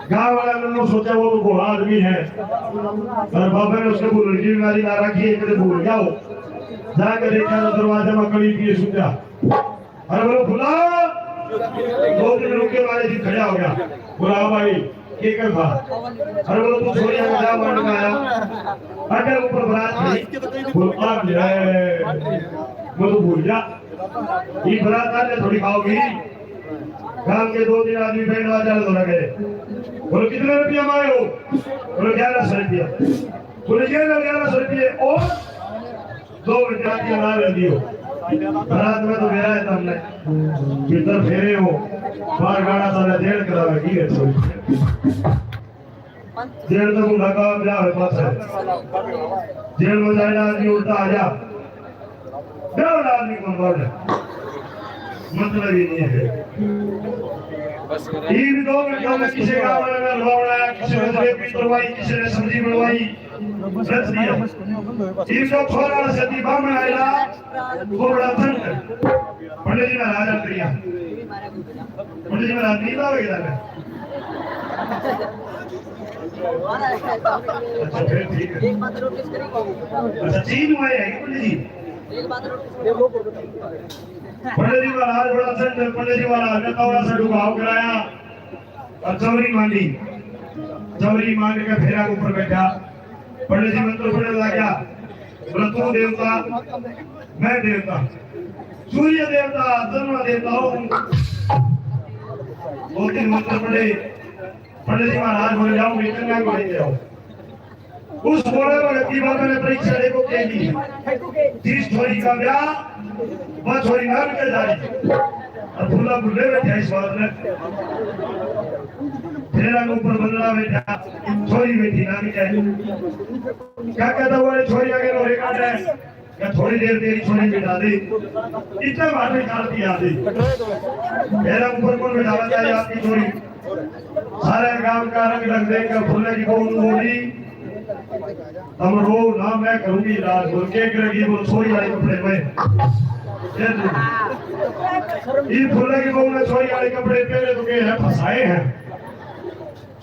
गांव वाला ने सोचा वो तो बूढ़ा आदमी है। और बाबा ने उसके भूलने की बीमारी ला रखी है, कदे भूल गया हो। जाकर देखा तो दरवाजे में कड़ी पिए सुत्या। अरे बोलो, फूला। दो दिन रुक के वाले दिन खड़ा हो गया। बोला, हाँ भाई, के कर था? अरे बोलो, तू छोरिया का क्या मारने का आया? अरे ऊपर बारात खड़ी। बोलो, आ ले। मैं तो भूल गया। ये बारात आज थोड़ी खाओगी। गांव के दो तीन आदमी बैंड बाजा लगा गए। बोलो, कितने रुपया मांगे हो? बोलो, ग्यारह सौ रुपया। बोले, ये लो ग्यारह सौ रुपये और दो विद्यार्थियों ना ले लियो। बारात में तो मेरा है तुमने। भीतर फेरे हो, बाहर गाना साला जेल करावे की है थोड़ी। जेल तो मुंडा का ब्याह है पास है। जेल में जाए आदमी उल्टा आ जा। ब्याह वाला आदमी कौन बात है? मतलब ही नहीं है। तीन दो घंटों में किसी गाँव वाले ने हलवा बनाया, किसी ने जलेबी तलवाई, किसी ने सब्जी बनवाई, रच दिया। तीन दो छोरा से दी बामण आया, वो बड़ा ठंड। पंडित जी महाराज आ गया। पंडित जी महाराज नींद आ गई था। अच्छा, फिर ठीक है। अच्छा, चीन में आए हैं पंडित जी। पंडित जी महाराज बड़ा संत, पंडित जी महाराज ने थोड़ा सा झुकाव कराया और चवरी मांडी। चवरी मांड के फेरा के ऊपर बैठा। पंडित जी मंत्र पढ़ने लग गया, बोला, "तू देवता, मैं देवता, सूर्य देवता, चंद्रमा देवता हूँ।" दो तीन मंत्र पढ़े। पंडित जी महाराज बोले, "जाओ, मीटर में बैठ जाओ।" उस बोले भगत की बात मैंने परीक्षा देखो के दी। जिस छोरी का ब्याह, वह छोरी नरक के जा रही। और फूला बुले बैठा इस बात में। फेरा के ऊपर बंदना बैठा, छोरी बैठी नरक के। क्या कहता हुआ, छोरी आगे रो रे काटे। क्या थोड़ी देर तेरी छोरी बिठा दे, इतने बार में चालती आ दे। मेरा ऊपर कौन बिठावा चाहिए आपकी छोरी? सारे गांव का रंग ढंग देख कर फुल्ले की बहू बोली, "तुम रो ना, मैं करूंगी इलाज।" बोल के गिरेगी, बोल छोरी वाले कपड़े में। ये लो। ये फुल्ले की बहू ने छोरी वाले कपड़े पहले तो के हैं, फंसाए हैं।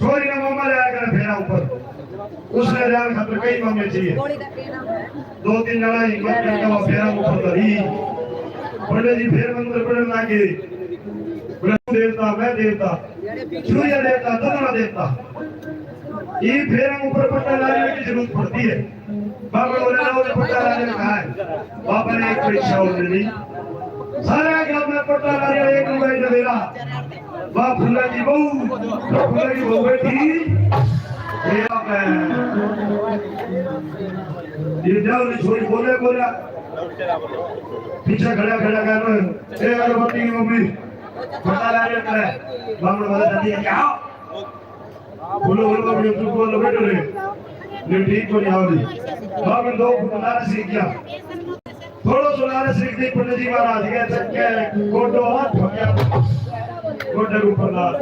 छोरी ने मामा ले आया करे फेरा ऊपर, उसने जान खातर कई मामे चाहिए। दो तीन जना हिम्मत करके वो फेरा ऊपर धरी। पंडित जी फिर मंत्र पढ़ने लगे, ब्रह्म देवता, मैं देवता, सूर्य देवता, चंद्रमा देवता। ये फेरा ऊपर पट्टा लाने की जरूरत पड़ती है। बाबा बोले ना, वो पट्टा लाने में कहा है। बाबा ने एक परीक्षा और ले ली। सारा गांव में पट्टा लाने एक रुपये नहीं दे रहा। वाह, फुल्ला की बहू, फुल्ला की बहू बैठी। ये आप है। ये जाओ, ये छोरी बोले, बोला। पीछे खड़ा, खड़ा कर रहे हो। ए, अगरबत्ती की मम्मी, पट्टा ला रहे हैं। बामण वाला दादी, क्या? बोलो, बोलो, बोलो, तू बोल, बैठो रे। नहीं, ठीक को नहीं आओ जी। बामण दो फुट लालच सीख गया। थोड़ो सो लालच सीख दी पंडित जी महाराज के चक्के, गोडो हाथ ठोक्या। गोडे के ऊपर लात।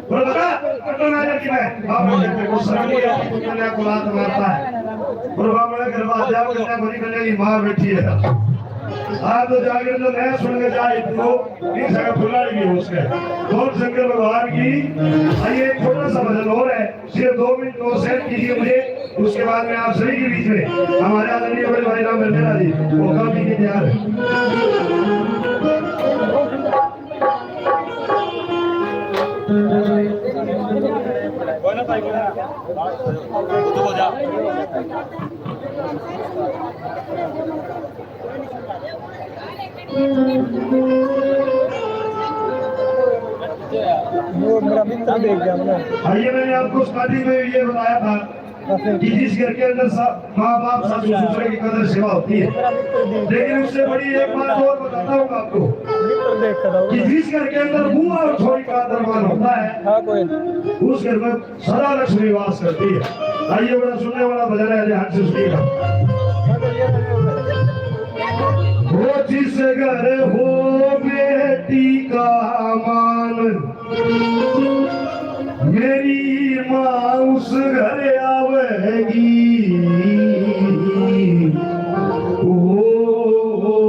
बोल बता, कट्टो ना जाती मैं। बामण कहते को शर्म नहीं आती, तू कन्या को लात मारता है। बोल बामण घर बात जाओ, कन्या को नहीं, कन्या की माँ बैठी है। आज तो जागरण तो नया सुन के जाए, तू नहीं सका फुला लगी हो उसके। बोल शंकर भगवान की। आइए, एक छोटा सा भजन और है, सिर्फ दो मिनट और सेट कीजिए मुझे, उसके बाद मैं आप सभी के बीच में हमारे आदरणीय बड़े भाई राम बंदेला जी वो काफी के तैयार है। वो मेरा मित्र देख गया मैंने। हाँ, ये मैंने आपको स्टार्टिंग में ये बताया था कि जिस घर के अंदर सा-, माँ बाप, सासू ससुर की कदर सेवा होती है, लेकिन उससे बड़ी एक बात और बताता हूँ आपको कि जिस घर के अंदर बुआ और छोरी का आदर मान होता है, हाँ, कोई। उस घर में सदा लक्ष्मी वास करती है। आइए, बड़ा सुनने वाला भजन है, ध्यान से सुनिएगा। वो जिस घर हो बेटी का मान, मेरी माँ उस घर आवेगी। ओ, ओ,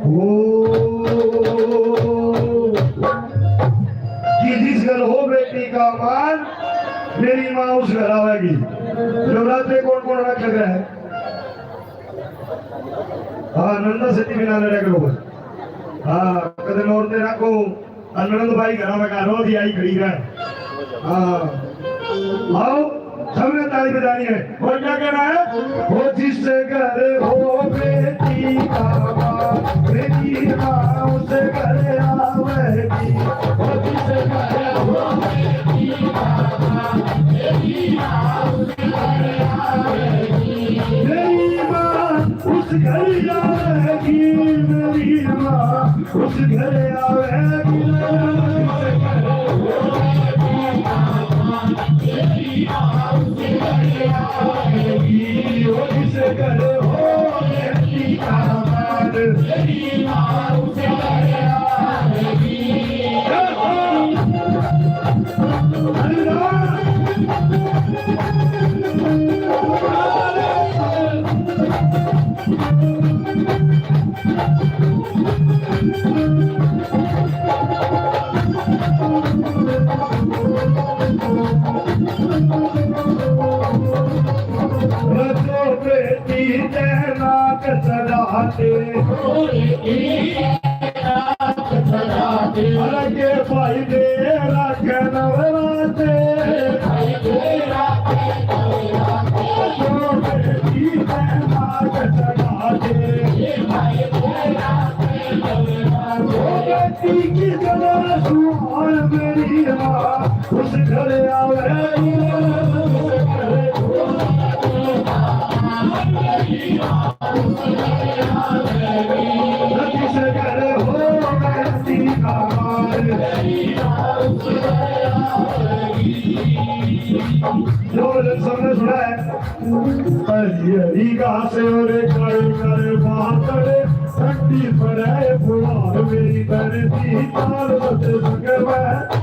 ओ, कि जिस घर हो बेटी का मान, मेरी माँ उस घर आवेगी। नवरात्रे कौन कौन रख रहा है? हाँ, नंदा सती बिना लड़े करो। हाँ, कदे नौरते रखो। अनंत भाई घरा में कहा, रोज ही आई खड़ी है। हाँ। आओ, सबने ताली बजानी है। और क्या कहना है? वो जिस घर हो बेटी का माँ, बेटी माँ उस घर आवेगी। वो जिस घर हो बेटी का माँ, बेटी माँ उस घर आवेगी। मेरी माँ उस घर आवेगी, मेरी माँ उस घर आवेगी। मेरी माँ उस घर आवेगी, वो जिस घर हो मेरी माँ, मेरी माँ उस घर आवेगी। अलगे भाई दे रखे नवराते। जो सबने सुना है? हरी हरी घास और काले काले बादल, ठंडी पड़े फुहार, मेरी धरती ताल सत संग में।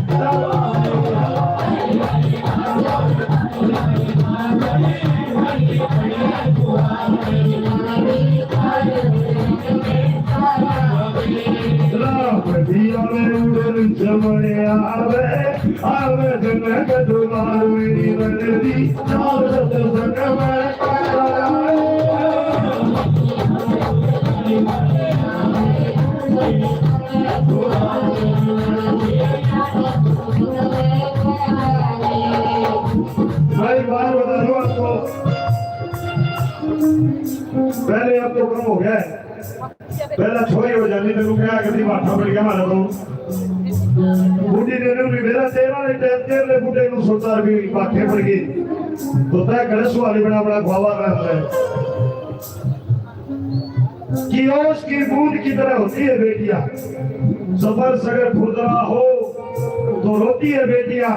राम दिया में उड़न चमड़े आवे, आवे जनक दुलार, मेरी धरती ताल सत संग में। भाई, बात बता दूं आपको, पहले अब तो कम हो गया है, पहला छोरी हो जाती तो क्या कभी माथा पड़ गया हमारा तो। बूढ़ी ने भी मेरा तेरह ने तेरह ने बूढ़े को सोचा भी माथे पड़ गई। तो तय करे सुहाली बड़ा बड़ा खुआवा रहता है। कि ओस की बूंद की तरह होती है बेटियां। सफर सगर खुरदरा हो तो रोती है बेटियां।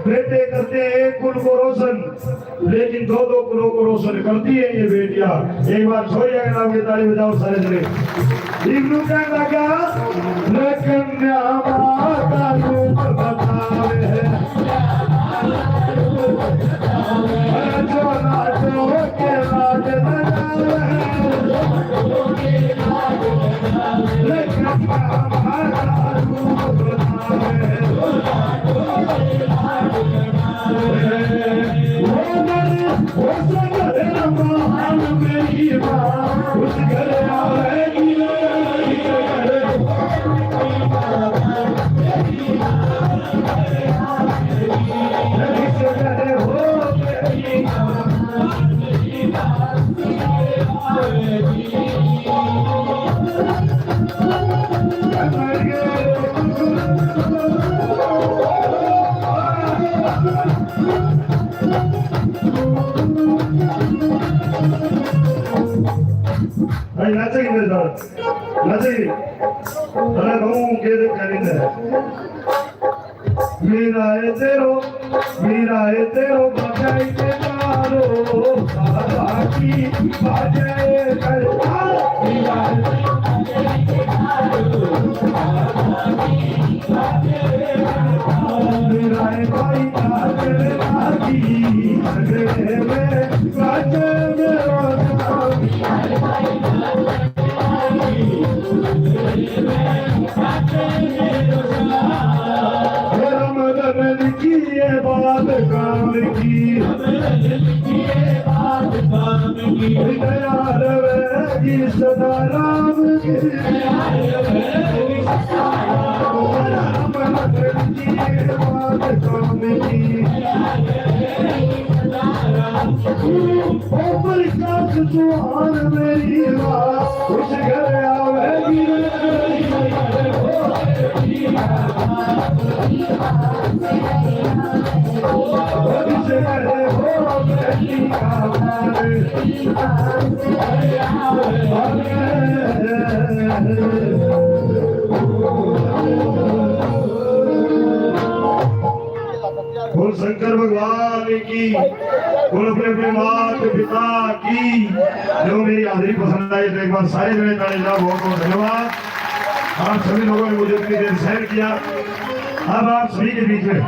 बेटे करते हैं एक कुल को रोशन, लेकिन दो दो कुलों को रोशन करती है ये बेटियां। एक बार छोरिया के नाम की ताली बजाओ सारे जने। इब्नू कहने लगा, "रे कन्या माता रूप बतावे है।" भाई, नाचेगी मेरे साथ, नाचेगी। अरे, कहूँ के दे, कहने दे। मेरा है तेरो, मेरा है तेरो, बजाई के तारो, बाबा की बाजे करता। मेरा है तेरो, बजाई के तारो, बाबा की बाजे करता। मेरा है भाई तारे लागी, झगड़े में बाजे मेरो नाम। रमजान की ये बात काम की, दया रहेगी सदा राम की। रमजान की ये बात काम की। ऊपर काश जुआन मेरी माँ, उस घर आवेगी। बोल शंकर भगवान की, बोल अपने अपने माता पिता की। जो मेरी हाजिरी पसंद आई तो एक बार सारे जने ताली बजाओ। बहुत बहुत धन्यवाद आप सभी लोगों ने मुझे इतनी देर सहन किया। अब आप सभी के बीच में